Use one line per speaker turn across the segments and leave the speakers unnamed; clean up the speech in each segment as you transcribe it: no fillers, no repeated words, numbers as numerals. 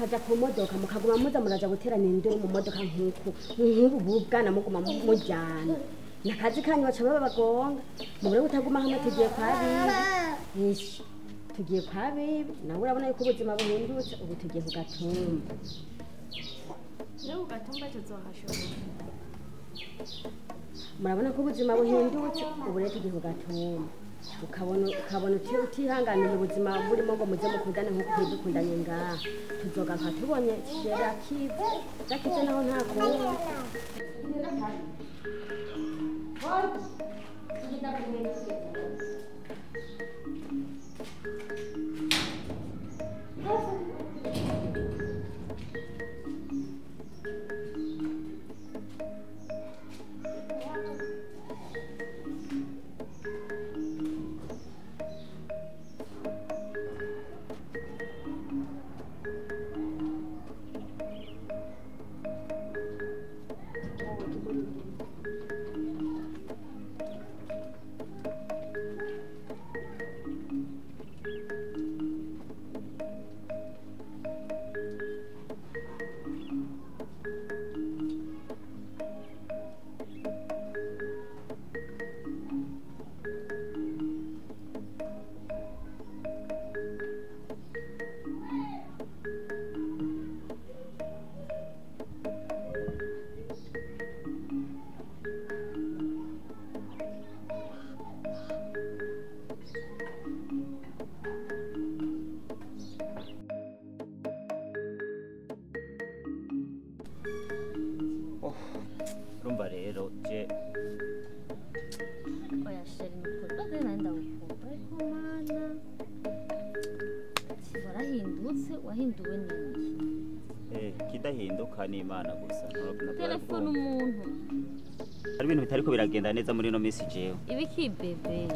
Tukaja ku modoka mukaguma muza muraja guterana induru mu modoka nk'uku nk'ubu bwana muguma mujyana nakazi kanyu baca baba bagonga mubure kutaguma hamwe. Tugiye kwa bibi. Ishi, tugiye kwa bibi. Nawe urabona yuko ubuzima buhindutse, ubu tugiye ku gatumba.
Rero ugatumba tuzohashobora?
Murabona ko ubuzima buhindutse, ubu rero tugiye ku gatumba. Ukabona utihanganiye ubuzima burimo ngo muze mukundane nk'uko dukundanye ngaha, tuzogaruka tubonye chéri akize akize, naho nta kundi.
Urumva rero je
Oya chéri, nukuri baze nari ndagukunda, ariko mana warahindutse. Wahinduwe n'iki?
Kidahinduka ni Imana gusa.
Telefone umuntu.
Hari ibintu bitariko biragenda neza muri ino minsi jewe.
Ibiki bébé?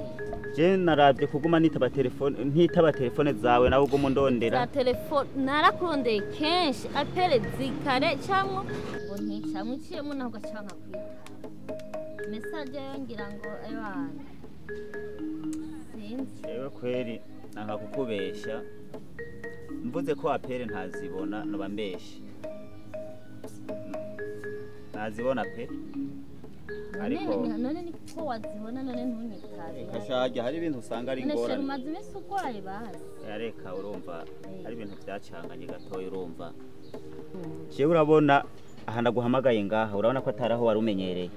Je narabye kuguma nitaba telefone, ntitaba telefone zawe, nawe uguma undondera.
Za telefone narakurondeye kenshi, appels zikare cyangwa ngo nticamwe iciyemo, naho ugacanka kwitaba message yo, ngira ngo ewana sinzi.
Jewe kweri nanka kukubesha, mvuze ko appels ntazibona noba mbeshe. Nazibona pe, ariko
None ni ko wazibona, none ntunyitabe?
Kashajya hari ibintu usanga ari
None chéri,
ingorane.
umaze iminsi urwaye bazi.
Reka, urumva hari ibintu byacanganye gatoya. Urumva jewe, urabona aha ndaguhamagaye ngaha, urabona ko atari aho wari umenyereye.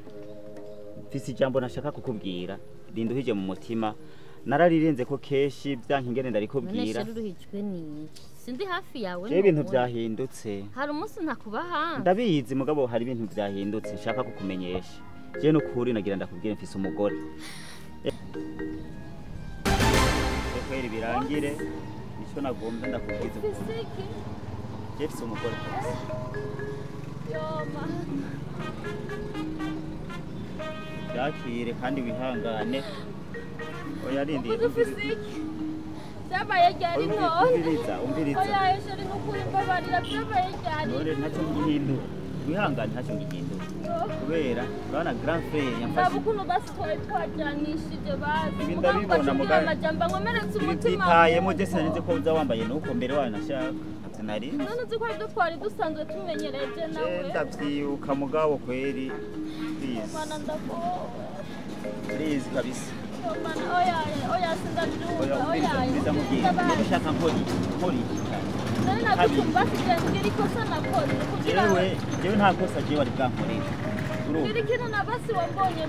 Mfise ijambo nashaka kukubwira rinduhije mu mutima, nararirenze ko kenshi byanka ingene
None
ndarikubwira.
Chéri, uruhijwe n'iki? Sindi hafi yawe?
Jewe ibintu
Ntubona.
byahindutse.
Hari umunsi ntakuba hanze.
Ndabizi, mugabo hari ibintu byahindutse nshaka kukumenyesha. Jewe nukuri nagira ndakubwira, mfise umugore kweri, birangire. Nico nagomba ndakubwiza ukuri.
Ufise iki?
Jewe mfise umugore kabisa.
Yoma.
Byakire kandi wihangane. Oya, rindiye.
Uvuze ufise iki? Byabaye ryari none?
Umviriza, umviriza.
Oya chéri, nukuri mbabarira, byabaye ryari?
None ntacyo ngihindura, wihangane, ntacyo ngihindura kubera urabona grand frère
Raba
yamfashe.
ukuntu basi twari twajyanishije basi.
Ibi
Mugabo
ndabibona,
ugaca umbwira amajambo ankomeretsa
Ibi
umutima.
byitayemo, je sinzi ko uza wambaye nuko mbere wayo nashaka sinari.
None uzi ko aribyo twari dusanzwe tumenyereje nawe.
Je ndavyibuka, mugabo kweri please.
Mana, ndagowe.
Please kabisa.
Mana, oya oya, sindabyumva.
Oya,
Oya.
umviriza, umviriza nkubwire. Niba ushaka nkora iki, nkora iki cyane?
None nagutumva basi, mbwira ikosa nakoze kugira
Jewe nta kosa jewe wari bwankorere, urumva?
Mbwira ikintu na basi wambonye.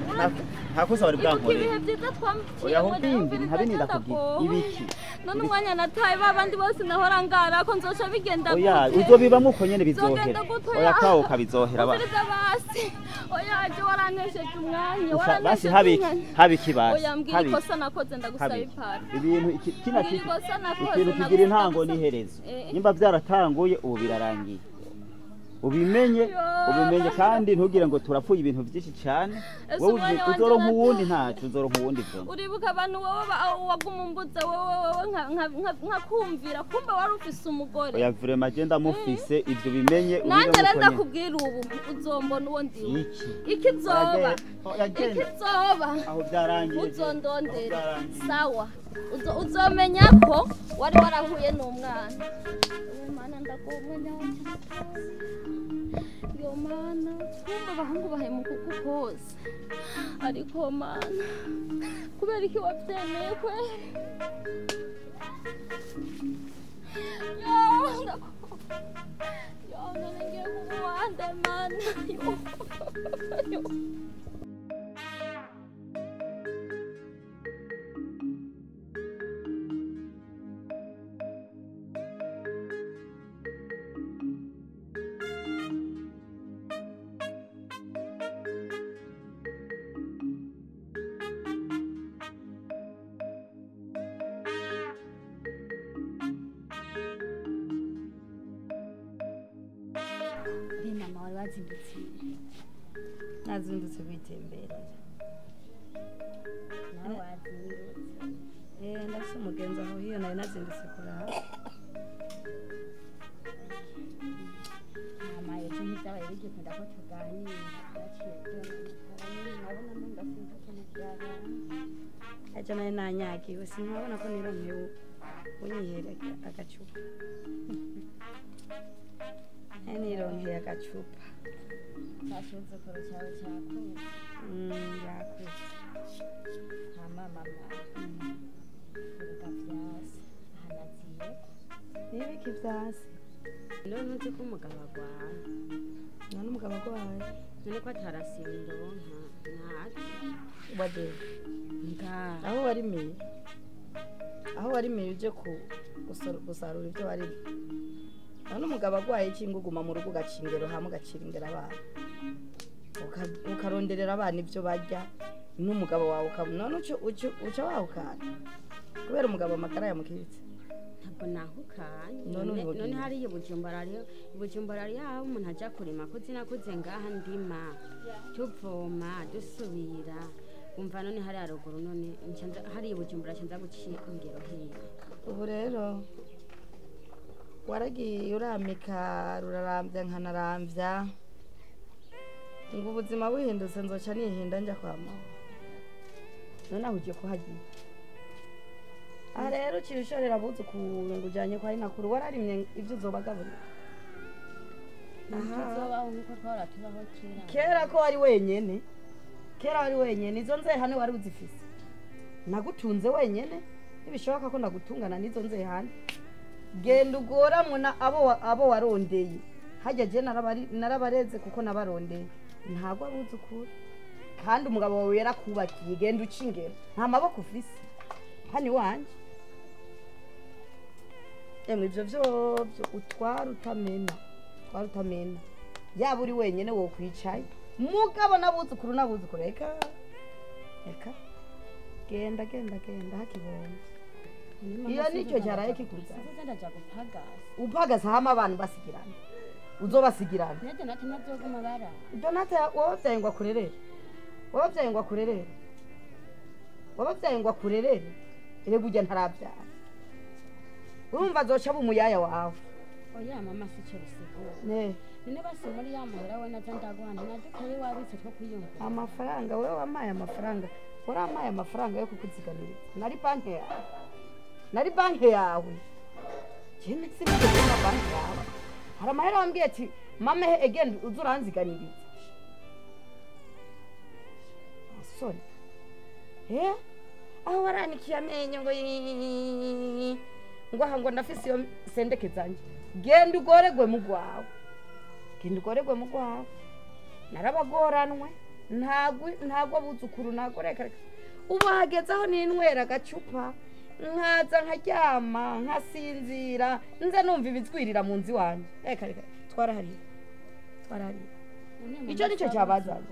Nta kosa wari
Ibuka
bwankorere.
ibihe byiza
Oya,
twamciyemo.
aho bindi ntabe ndakubwira ibiki.
None umwanya nataye ba bandi bose nahora ngara ko nzoca bigenda
Oya,
gute?
uzobibamwo uko nyene, bizohera.
Nzogenda gute?
Oya, kawo kabizohera ba.
Umviriza basi, oya, aje warantesheje umwanya.
Basi
Warantesheje
habiki
umwanya.
habiki basi.
Oya, mbwira
Habiki.
ikosa nakoze, ndagusaba
Habiki.
ipara.
Ibintu kina
Mbwira
kiki
ikosa nakoze,
ikintu kigira intango n'iherezo. Nimba byaratanguye, ubu birarangiye, ubimenye.
Yo.
Ubimenye kandi ntugire ngo turapfuye ibintu byinshi cyane.
Ese
Wowe
umwanya wanje
uzoronka
nata-
uwundi, ntaco uzoronka uwundi vuma.
Uribuka abantu wowe waguma umbuza wowe wowe nkakumvira, kumbe wari ufise umugore.
Oya, vraiment je ndamufise, ivyo bimenye.
Nanjye rero
ubibemo uko nyene.
ndakubwira, ubu uzombona uwo ndiwe.
Iki?
Ikizoba
Oya, genda.
ikizoba
Aho byarangiye.
uzondondera.
Aho byarangiye.
Sawa. Uzomenya ko wari warahuye n'umwana. We mana ndagomwe nyawe. Yo mana, kumva abahungu bahemuka uko kose. Ariko mana, kubera iki wavyemeye kweri? Yo, yo, none ngiye kubuwande mana. Yo, yo.
Mama wari wazindutse?
Nazindutse kwitemberera.
Nawe wazindutse?
Ndafise umugenzi aho hiyo nari nazindutse kuraba.
Mama ejo ntibyabaye bigikunda ko tuganira, byaciye byononekara, nabona umenga sinzi ukuntu vyabaye.
Ejo nari nanyagiwe sinabona ko nironkeye unyihera agacupa. Nironkeye agacupa.
Cashuzukuru cawe cakuze?
Yakuze.
Hama mama, erega vyase ahanaziyeko.
Nibiki vyase?
None ntuzi ko umugabo agwaye?
None umugabo agwaye?
None ko atarasiba indonka ntaco.
Wade
nga
aho warimiye? Aho warimiye uje gusarura ivyo warimye? None umugabo agwaye iki ngo uguma mu rugo ugacingero hamwe ugacira abana, ukaronderera abana ivyo barya n'umugabo wawe none uca wahukana kubera umugabo amagara yamukiritse?
Ntabwo nahukanye. None hariya Bujumbura hariyo aho umuntu aja kurima ko zinakuze ngaha ndima tuvoma dusubira umva none hariya ruguru none hariya Bujumbura nca guca ingero hehe?
Ubu rero waragiye uramika rurarambya nkanaramvya ngo ubuzima buhindutse nzoca nihinda nja kwa mama. None aho ugiye kuhagiye? Aha rero uciye ushorera abuzukuru ngo ujanye kwa nyinakuru, wararimye ivyo uzobagaburira?
Tuzobaho nkuko twahora tubaho kera.
Kera ko wari wenyene, kera wari wenyene, izo nzehane wari uzifise. Nagutunze wenyene, ntibishoboka ko nagutungana n'izo nzehane. Genda ugoramwo na abo warondeye. Harya je narabareze kuko nabarondeye. Ntabwo abuzukuru. Kandi umugabo wawe yarakubakiye, genda uca ingero. Nta maboko ufise. Hano iwanje. Emwe ivyo vyovyo utwara utamena. Utwara utamena. Yaba uri wenyene wokwicaye. Mugabo n'abuzukuru n'abuzukuru reka. Reka. Genda genda genda hakibonye. Iyo nicyo cyaraye kikuza.
Ndaja gupagasa.
Upagasa hama abantu basigirana. Uzobasigirana.
Nete nate nazoguma bara.
Donata wabavyaye ngo akurerere. Wabavyaye ngo akurerere. Wabavyaye ngo akurerere. Erega urya ntaravyara. Urumva azoca aba umuyaya wawe.
Oya mama sico bisigura.
Ne.
None basi muri ya muhera we naza ndaguha ntadukaye wabitse two kwiyungura.
Amafaranga wewe wamaye amafaranga. Waramaye amafaranga yo kukuziganiriza. Nari banki yawe. Nari banki yawe. Jene sinigeze na banki yawe. Hari amahera wambwiye ati mama he again uzuranziganiriza. Sorry. Aho waranikiye amenyo ngo ngo aha ngo ndafise iyo sendeke zanje. Genda ugoregwe mu gwawe. Genda ugoregwe mu gwawe. Narabagoranwe. Ntago abuzukuru nagoreka. Ubu hageze aho ninywera agacupa nkaza nkaryama nkasinzira nza numva ibizwirira mu nzu iwanje. Reka reka twarahariye. Twarahariye. Icyo nicyo cyabazanye.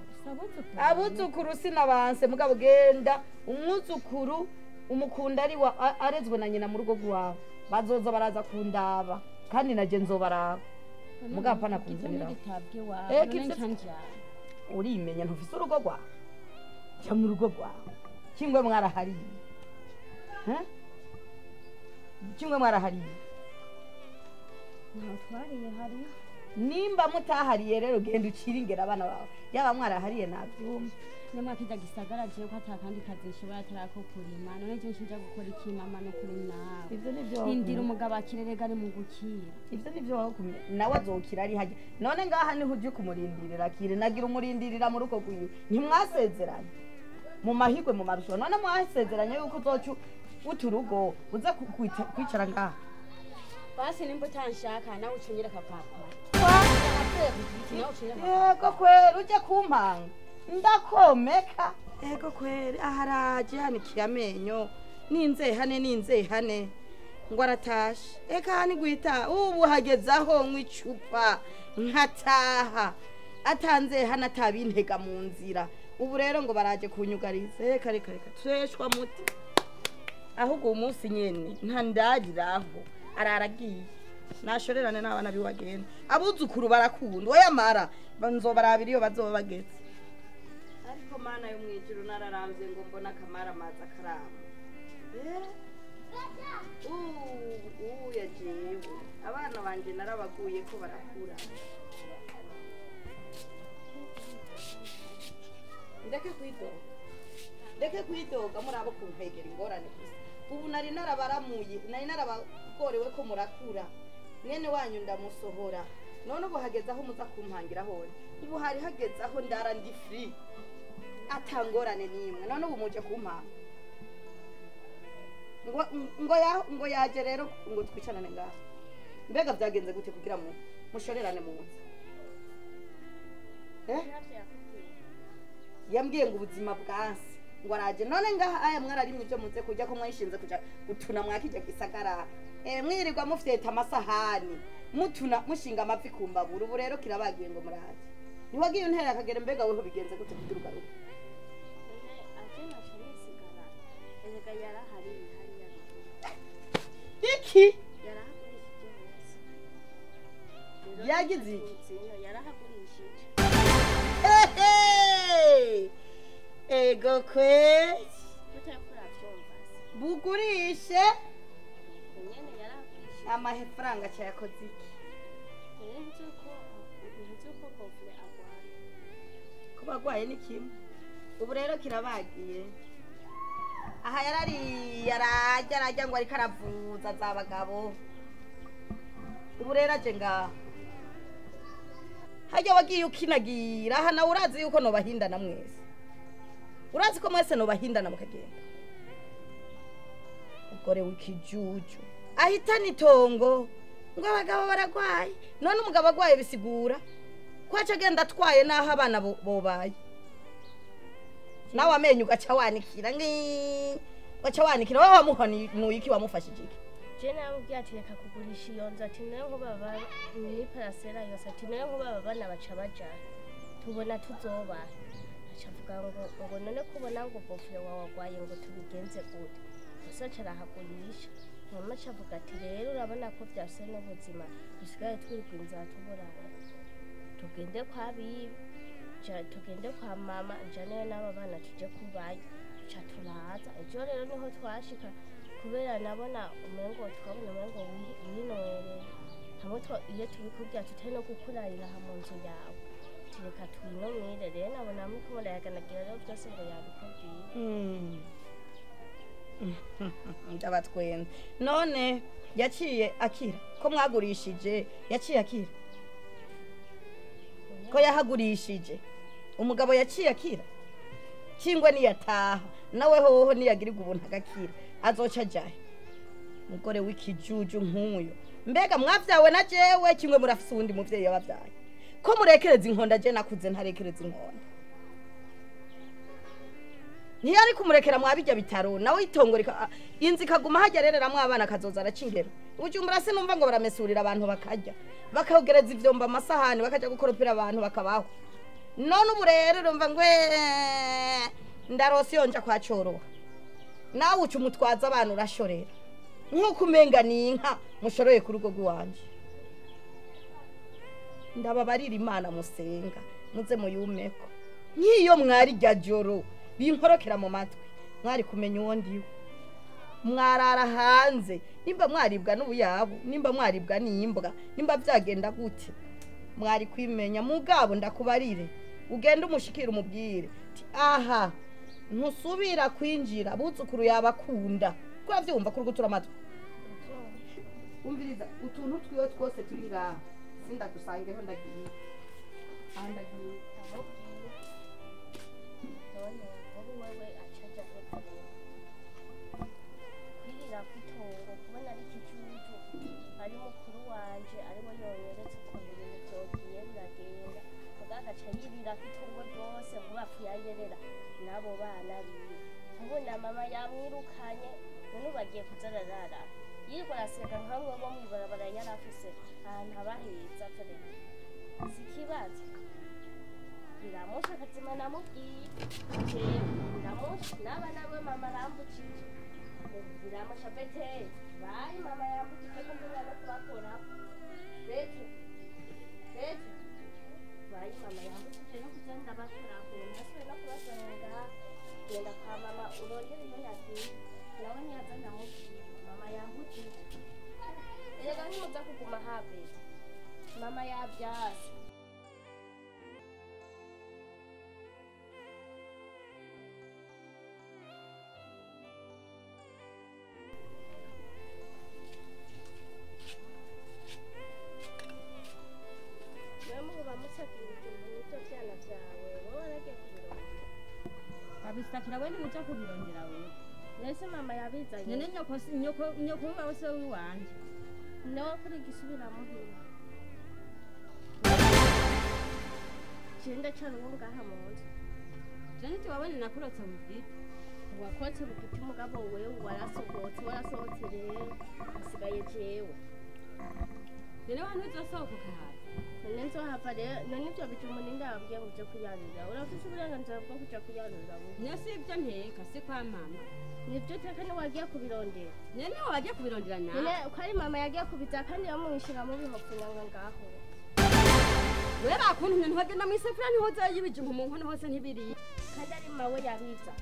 Abuzukuru sinabanse mugabo genda umwuzukuru umukunda ari arezwe na nyina mu rugo rwawe. Bazoza baraza kundaba kandi naje nzobaraba. Mugabo apana kunzanira. Urimenya ntufise urugo rwawe. Jya mu rugo rwawe. Kimwe mwarahariye. Kimwe mwarahariye.
Ntaho twariye hariyo.
Nimba mutahariye rero genda uciringera abana bawe. Yaba mwarahariye navyumva.
Nyamara kijya gisagara jewe ko atakandi kazi nshobora atarako kurima. None je nshinja gukora iki mama no kuri nawe.
Ivyo nivyo.
Rindira umugabo akirerega ari mu gukira.
Ivyo nivyo wakumye. Nawe azokira ari hajya. None ngaha niho uje kumurindirira akire nagira umurindirira mu rugo gwiwe. Ntimwasezeranye. Mu mahigwe mu marusho. None mwasezeranye yuko uzocu uturugo uza kwicara ngaha.
Basi nimba utanshaka nawe ucunyereka papa.
Yego kweri uje kumpanga. Ndakomeka. Ego kweri aharaje hanikiye amenyo. Ninzehane ninzehane. Ngo aratashe. Eka hani guhita ubu hagezaho nk'icupa nkataha. Atanze hana atabintega mu nzira. Ubu rero ngo baraje kunyugariza. Reka reka reka tureshwa muti. Ahubwo umunsi nyene ntandagiraho araragiye. Nashorerane n'abana biwagenda. Abuzukuru barakunda. Oyamara nzobarabira iyo bazoba bageze. Ariko mana yo mwijuru nararamvye ngo mbona akamara amazi akarama. Yajewe. Abana banje narabaguye ko barakura. Ndeke kwidoga. Ndeke kwidoga murabo kumpegera ingorane gusa. Ubu nari narabaramuye, nari narabagorewe ko murakura. Mwene wanyu ndamusohora. None ubu hageze aho muza kumpangira hone. Ubu hari hageze aho ndara ndi free. Atangorane nimwe. None ubu muje kumpanga. Ngo yaje rero ngo twicarane ngaha. Mbega byagenze gute kugira mu mushorerane mu nzu? Yambwiye ngo ubuzima bwanse ngo araje none ngaha aya mwararimwe ibyo muze kujya ko mwishinze kuja gutuna mwakijya gisagara. Mwirirwa mufyeta amasahani mutuna mushinga amavi kumbabura. Ubu rero kirabagiye ngo muraje. Niwagiye untera akagera mbega weho bigenze gute kugira ugaruke? Iki? Yagize iki? Ego kwe bugurishe amafaranga cyakoze iki? Kuba agwaye ni kimwe. Ubu rero kirabagiye. Aha yarariye arajya arajya ngo ariko aravuza z'abagabo. Ubu rero aje ngaha. Hajya wagiye ukinagira aha nawe urazi yuko nobahindana mwese. Urazi ko mwese nobahindana mukagenda. Umugore w'ikijuju ahitana itongo ngo abagabo baragwaye. None umugabo agwaye bisigura ko aca agenda atwaye naho abana bobaye. Nawe amenyo ugaca wanikira ugaca wanikira. Wowe wamuhanuye iki? Wamufashije iki?
Je namubwiye ati reka kugurisha iyo nzu, ati nayo nkuba ni parasera yose, ati nayo nkuba abana baca bajana tubona tuzoba. Aca avuga ngo none kubona ngo bofure wawe agwaye ngo tubigenze gute? Gusa aca arahagurisha. Mama aca avuga ati rero urabona ko vyase n'ubuzima dusigaye twirirwa inzara tuburara, tugende kwa bibi, tugende kwa mama njaneyo n'aba bana tuje kubayo. Ca turaza ejo rero niho twashika kubera nabona umengo twabona umengo winwereye hamwe iyo tubikubwira tutari no kukurarira aha mu nzu yawe, tureka twinomwire. Rero nabona muriko murayaganagira rero byose ngo yabikubwiye.
Ndabatwenze. None yaciye akira ko mwagurishije? Yaciye akira ko yahagurishije? Umugabo yaciye akira kingwe niyataha nawe hoho niyagirirwa ubuntu agakira azoca ajahe? Mugore w'ikijuju nk'uyo. Mbega mwavyawe na jewe kimwe murafise uwundi muvyeyi yabavyaye? Ko murekereza inkonda? Je nakuze ntarekereza inkonda. Ntiyari kumurekera mwabijya bitaro nawe itongoreka inzu ikaguma hajya arereramwo abana akazoza araca ingero. Bujumbura sinumva ngo baramesurira abantu bakarya bakagereza ivyombo amasahani bakaja gukoropera abantu bakabaho. None ubu rero urumva ngo ndarose yonja kwa Coroha. Nawe uca umutwaza abantu urashorera nkuko umenga ni inka mushoreye ku rugo rw'iwanje. Ndababarira Imana musenga muze muyumeko. Nk'iyo mwari rya joro binkorokera mu matwi mwari kumenya uwo ndiwe. Mwarara hanze nimba mwaribwa n'ubuyabu, nimba mwaribwa n'imbwa, nimba byagenda gute. Mwari kwimenya mugabo ndakubarire. Ugende umushikira umubwire. Aha ntusubira kwinjira abuzukuru yabakunda. Ko uravyumva kuri gutura amatwi. Umviriza utuntu twiwe twose turi ngaha. Sindagusangeho ndagiye. Aha ndagiye.
None wowe wewe acaja hepfo. Kwirira kwitongo kubona ari ikijuju ari mukuru wanje ari we yonyeretse ukuntu ibintu vyogiye biragenda. Muga agaca yirira kwitongo ryose vuba apfuye n'abo bana biwe. Ubona mama yamwirukanye none ubu agiye kuza ararara. Yirirwa araseka nka bamwe bo mw'ibarabara yari afise ahantu haba heza vrema. Si ikibazo. Biramusha akazima namubwiye. Jewe biramusha n'abana be mama arambukije. Biramusha bete bayi mama yambukije ko mbona no kubakorako. Bete bete bayi mama yambukije no kuza ndabakorako ntasubiye no kubasanga. Genda kwa mama urondere iyo yagiye nawe ntiyaza ndamubwira mama yambukije. Erega ntimuza kuguma ha bete mama yavyase.
Abisakira we nimuja kubirondera wewe.
Nese mama yabizanye.
Nene nyoko nyoko nyoko wawe se wanje.
Nawe kuri gisubira muhira. Jenda cyane uwo ngaha mu nzu.
Jenda wabone nakurotse mu giti.
Wakotse mu giti mugabo wewe warasohotse warasohotse rero usigaye jewe.
Nene wantu uzosohoka ukahaza.
None nzohava rero none ivyo bituma ninde ababwiye ngo uje kuyarurira. Urafise uburenganzira bwo kuja kuyarurira wewe.
Niyo si ibyo nteka si kwa mama.
Nibyo uteka ntiwagiye kubirondera.
Nene wagiye kubirondera nawe.
None uko ari mama yagiye kubiza kandi yamwishira mu bihopfunyanga ngaho.
Wewe bakuntumye ntiwagenda mw'isafuriya ntihoza y'ibijumbu mu nkono hose ntibiriye.
Kandi ari mawe yabiza.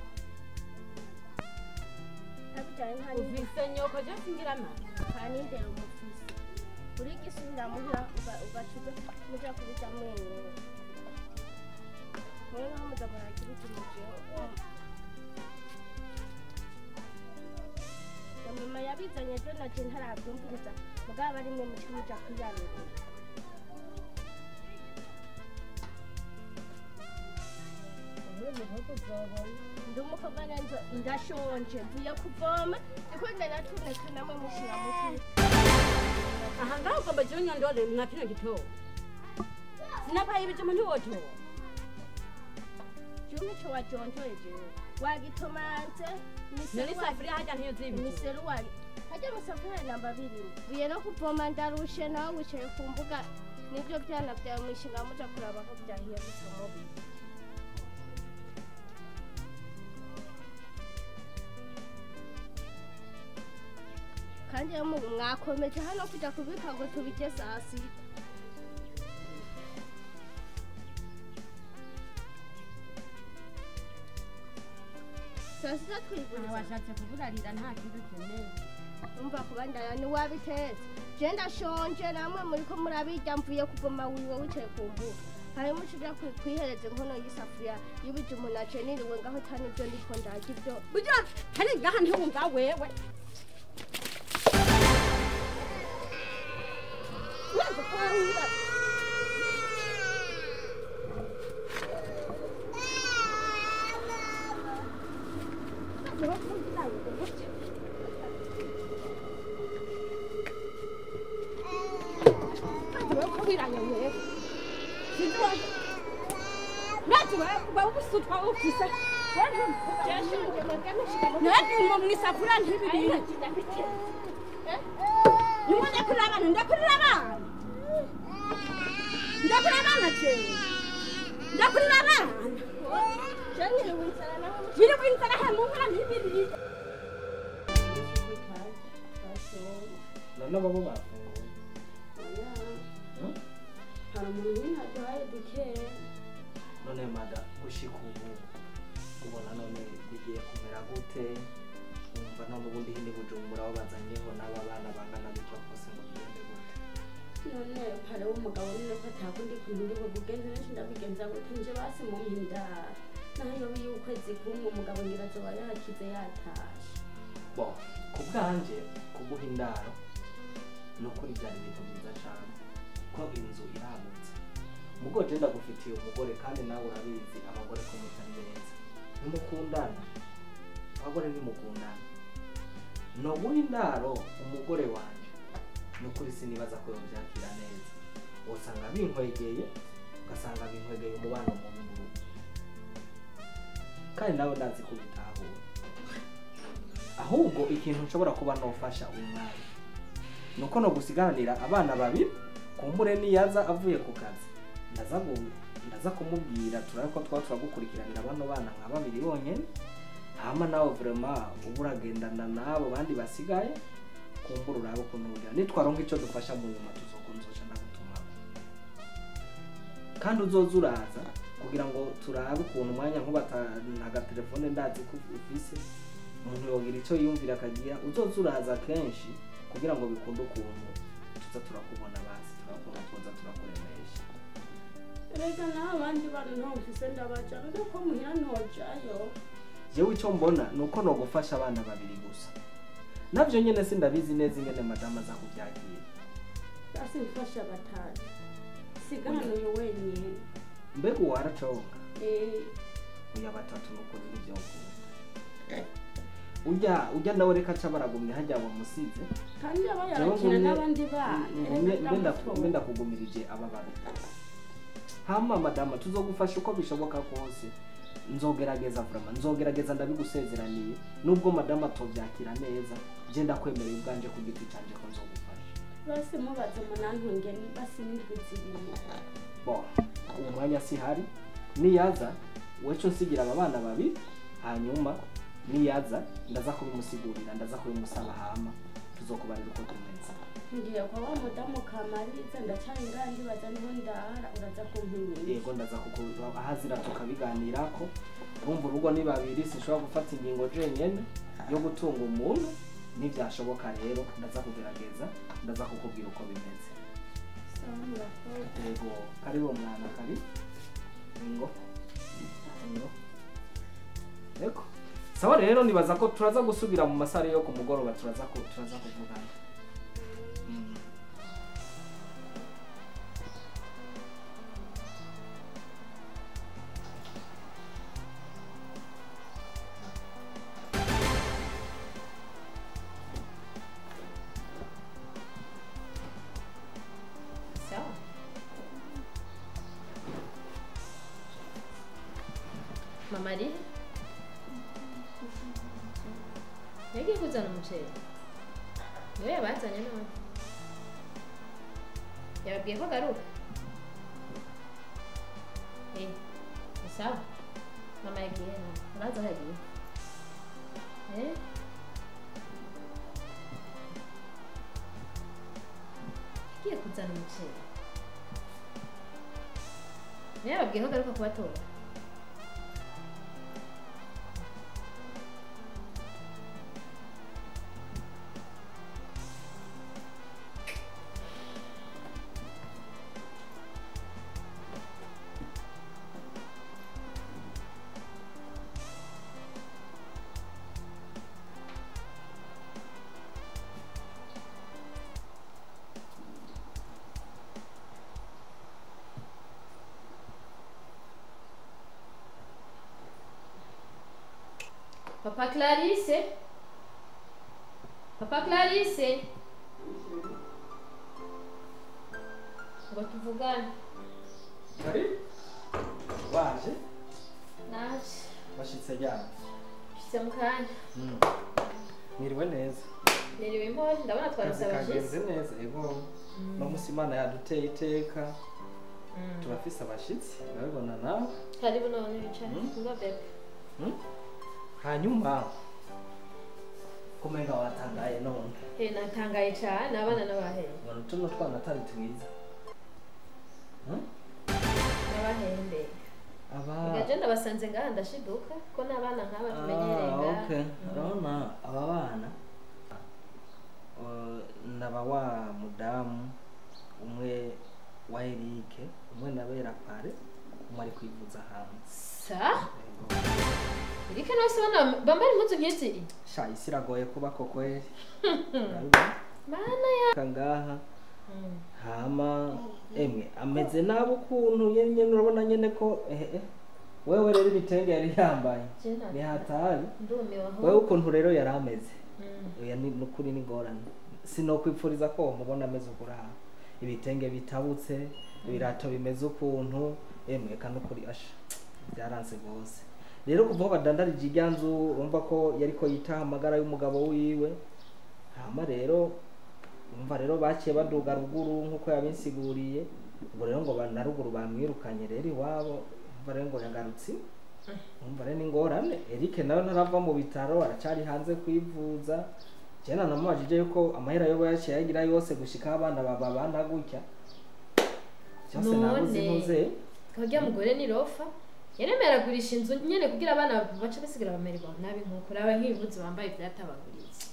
Ntabijanye nta n'indi.
Ufise nyoko je singira mama.
Nta n'indero mufise. Uri gisubira muhira ugacuza muja kubiza mwenyene. Mwewe nkaho muza muragira ibijumbu jewe. Na mama yabizanye ejo naje ntarabyumviriza mugabo ari mwe muca muja kuyarurira. Ndi umukobwa nanje ndashonje mvuye kuvoma ndiko ndanatuneka namwe mushira muti.
Aha ngaho ugomba jewe nyondore mwa kino gitondo. Sinapaye ibijumbu ntiwotora.
Jewe nico wajonjoye jewe. Wagitomanze
None isafuriya harya ntiyo zibijumbu.
Miseruwari harya amasafuriya namba birimo. Mvuye no kuvoma ndarushe nawe wicaye ku mbuga nivyo vyana vyawe mwishinga muja kuraba ko vyahiye gusa mubi. Kandi mwakomeje hano kuja kubika ngo tubirye saa sita. Saa sita twiguriza.
Washatse kuburarira nta kintu ukeneye.
Umva kubandanya ntiwabitetse. Je ndashonje namwe muriko murabirya mvuye kuvoma wiwe wicaye ku mbuga. Hanyuma uca uja kwihereza inkono y'isafuriya y'ibijumbu naje niriwe ngaho ata n'ivyo ndiko ndarya ivyo.
Burya hari ngaha ntiwumva wewe. Mwisafuriya ntibiriye. Nimwe ndakurira abana ndakurira abana. Ndakurira abana jewe. Ndakurira abana. Niriwe inzara he mu nkono ntibiriye.
None babo bafunguye.
Hari umuntu nyine aduhaye dukeya.
None mada gushika ubu ubona none bigiye kumera gute? Umva none ubundi hindi Bujumbura aho bazanyeho n'aba bana bangana gutya kose ngo bigende gute?
None pare w'umugabo none ko atakundi kuntu ndi bugenze benshi ndabigenza gute nje basi mu mpindaro. Naho yoba y'ukwezi kumwe umugabo ngira azoba yakize yatashe.
Bon, ku bwanje kuguha indaro ni ukuri byari ibintu byiza cyane ko inzu iragutse. Mugo je ndagufitiye umugore kandi nawe urabizi abagore ko mutari beza. Ntimukundana. Abagore ntimukundana. No guha indaro umugore wanje ni ukuri sinibaza ko yobyakira neza. Usanga binkwegeye, ugasanga binkwegeye umubano mubi mu rugo. Kandi nawe ndazi kubitahura. Ahubwo ikintu nshobora kuba nofasha uyu mwanya nuko no gusigaranira abana babiri kumbure niyaza avuye ku kazi ndaza kumubwira turabe ko twa turagukurikiranira bano bana nka babiri bonyene hama nawe vraiment uba uragendana nabo bandi basigaye kumbura urabe ukuntu ugira nitwaronka ico dufasha mu nyuma tuzokunzosha ndagutuma kandi uzoza uraza kugira ngo turabe ukuntu umwanya nkuba agatelefone ndazi ko ufise umuntu yogira icyo yumvira akagira uzoza uraza kenshi kugira ngo bikunde ukuntu tuza turakubona basi turakubona tuza turakuremesha.
Erega n'abandi bantu ntumvise ndabaja nuko muhira ntojayo.
Jewe icyo mbona nuko nogufasha abana babiri gusa navyo nyene sindabizi neza ingene madama aza kuvyakira.
Basi mfasha batatu sigana uyu wenyine.
Mbega uwaraconga uya batatu nuko nivyo ukunda. Ujya nawe reka aca baragumye hajya bamusize
kandi aba yarakina n'abandi bana.
Mbe ndakugumirije aba babiri hama madama tuzogufasha uko bishoboka kose. Nzogerageza vraiment nzogerageza ndabigusezeraniye nubwo madama tovyakira neza je ndakwemereye ubwanje ku giti canje ko nzogufasha.
Basi mubaze munantunge basi n'indwi zibiri.
Bon, uwo mwanya si hari niyaza weco nsigira aba bana babiri hanyuma niyaza ndaza kubimusigurira ndaza kubimusaba hama tuzokubarira uko tumeze.
Ngiye kwa wa mudamu Kamariza ndacaye ngandi baza niho ndara uraza kumpinyira.
Yego ndaza kukuza ahazira tukabiganirako. Urumva urugo ni babiri sinshobora gufata ingingo jenyene yo gutunga umuntu nivyashoboka rero ndaza kugerageza ndaza kukubwira uko bimeze.
Sawa murakoze.
Yego karibu mwana kari. Ingo. Ingo. Yego. Sawa rero nibaza ko turaza gusubira mu masare yo kumugoroba turaza kuvugana.
Sawa. Mama ari? Yagiye kuzana umuceri. Niwe yabazanye none. Yababwiye ko agaruka. Ni sawa. Mama yagiye none. Uraza aho yagiye. Yagiye kuzana umuceri. Niwe yababwiye ko agaruka kubatora. Papa Clarisse? Papa Clarisse? Ngo tuvugane.
Kari? Waje?
Naje.
Washitse ryari?
Nshitse mu kanya.
Niriwe neza.
Niriwe imbohe, ndabona twarose abashitsi.
Kagenze neza, ego. No musi Imana yaduteye iteka. Turafise abashitsi, urabibona nawe.
Karibu none wicare. Ngo bebe.
Hanyuma kumenga watangaye none.
Natangaye cyane abana n'abaheye.
Ubona tuno twana atari twiza.
N'abahembe.
Aba.
Gaje ndabasanze ngaha ndashiduka ko n'abana nk'aba tumenyereye ngaha.
Okay. Urabona aba bana ndaba wa mudamu Umwe wa Eric, umwe nabera pare, umwe ari kwivuza hanze.
Sa? Eric nawe se bana bambara impuzu nk'izi?
Sha isi iragoye kuba koko eh.
Mana ya
ngaha. Hama emwe ameze nabi ukuntu nyene urabona nyene ko wewe rero ibitenge yari yambaye ni hatari. Wewe ukuntu rero yari ameze. Oya ni nukuri ni ngorane. Sinokwipfuriza ko mubona ameze ukuraha. Ibitenge bitabutse, ibirato bimeze ukuntu, emwe kanukuri asha. Byaranse gose. Rero kuva badandarije iryanzu urumva ko yariko yitaha amagara y'umugabo wiwe. Hama rero umva rero baciye baduga ruguru nkuko yabinsiguriye. Ubwo rero ngo na ruguru bamwirukanye rero iwabo, umva rero ngo yagarutse. Umva rero ni ngorane. Eric nawe ntarava mu bitaro aracari hanze kwivuza. Jena namubajije yuko amahera yoba yaciye yagira yose gushika abana babana gutya. Cyose nabuze ntuze.
Kajya mugore ni rofa. Yaremera gurisha inzu nyene kugira abana bace basigira bamererwa nabi nkuko raba nk'ibivuze bambaye byatabaguritse.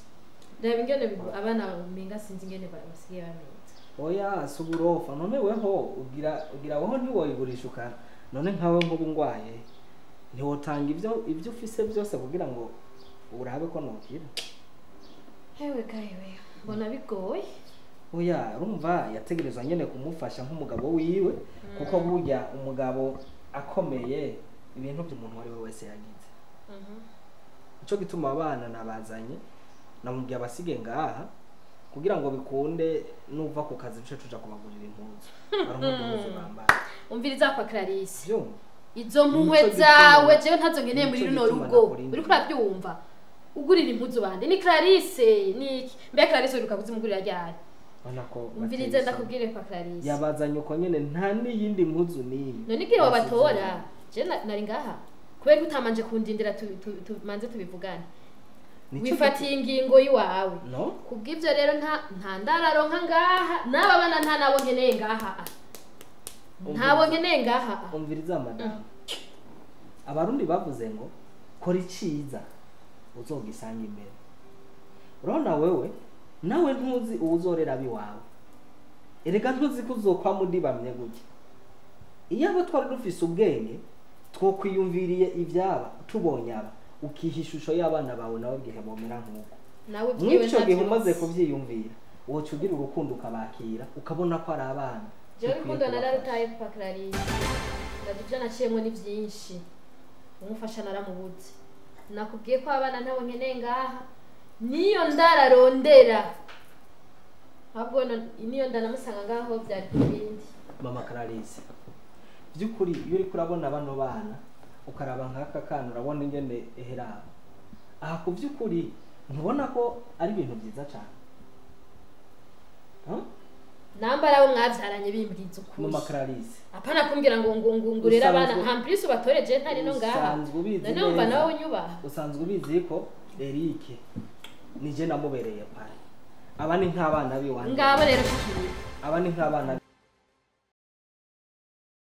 Raba ingene abana minga sinzi ingene basigiye bameze.
Oya suburofa none weho ugira weho ntiwoyigurisha ukana. None nkawe nkubu ngwaye ntiwotanga ibyo ufise byose kugira ngo urabe ko nokira.
Hewe gawe mbona bigoye.
Oya urumva yategerezwa nyene kumufasha nk'umugabo wiwe kuko burya umugabo akomeye ibintu by'umuntu wari we wese yagize. Ico gituma abana nabazanye namubwiye abasige ngaha kugira ngo bikunde nuva ku kazi bice tuja kubagurira impuzu. Baronka impuzu bambara.
Umviriza kwa Clarisse. Izo mpuhwe zawe jewe ntazo nkeneye muri runo rugo. Uriko urabyumva? Ugurira impuzu bande ni Clarisse niki? Mbe Clarisse uruka kuzimugurira ryari? Umviriza ndakubwire kwa Clarisse.
Yabazanye uko nyene nta niyindi mpuzu nini.
None igira wabatora. Je nari ngaha. Kubera utamanje kundindira tumanze tubivugane. Wifatiye ingingo yiwawe.
No.
Kubw'ivyo rero nta ndararonka ngaha, naba bana nta nabo nkeneye ngaha. Ntabo nkeneye ngaha.
Umviriza madame. Abarundi bavuze ngo kora iciza uzogisanga imbere. Urabona wewe nawe ntuzi uwuzorera biwawe. Erega ntuzi kuzokwa mudibamye gutya. Iyo abo twari dufise ubwenge twokwiyumviriye ivyaba tubonye aba ukiha ishusho y'abana bawe nawe gihe bomera nkuko.
Nawe byiwe
ntacyo gihe umaze kuvyiyumvira woca ugira urukundo ukabakira ukabona ko ari abana.
Jewe urukundo nararutaye papa Clarisse. Ndavyo naciyemwo ni vyinshi. Umufasha naramubuze. Nakubwiye ko abana ntabo nkeneye ngaha. Niyo ndararondera. Ahubwo niyo ndanamusanga ngaho byari kubindi.
Mama Clarisse. Byukuri iyo uri kurabona bano bana ukaraba nk'aka kana urabona ingene eheraba. Aha kuvyukuri ntubona ko ari ibintu byiza cyane.
Nambara abo mwavyaranye bimbwiza ukuri.
Mama Clarisse.
Apana kumbwira ngo ngurera abana en plus ubatoreje ntari no ngaha. None umva nawe unyubaha.
Usanzwe ubizi ko Eric nije namubereye pare. Aba ni nk'abana biwanje.
Ngabo rero shikiri.
Aba ni nk'abana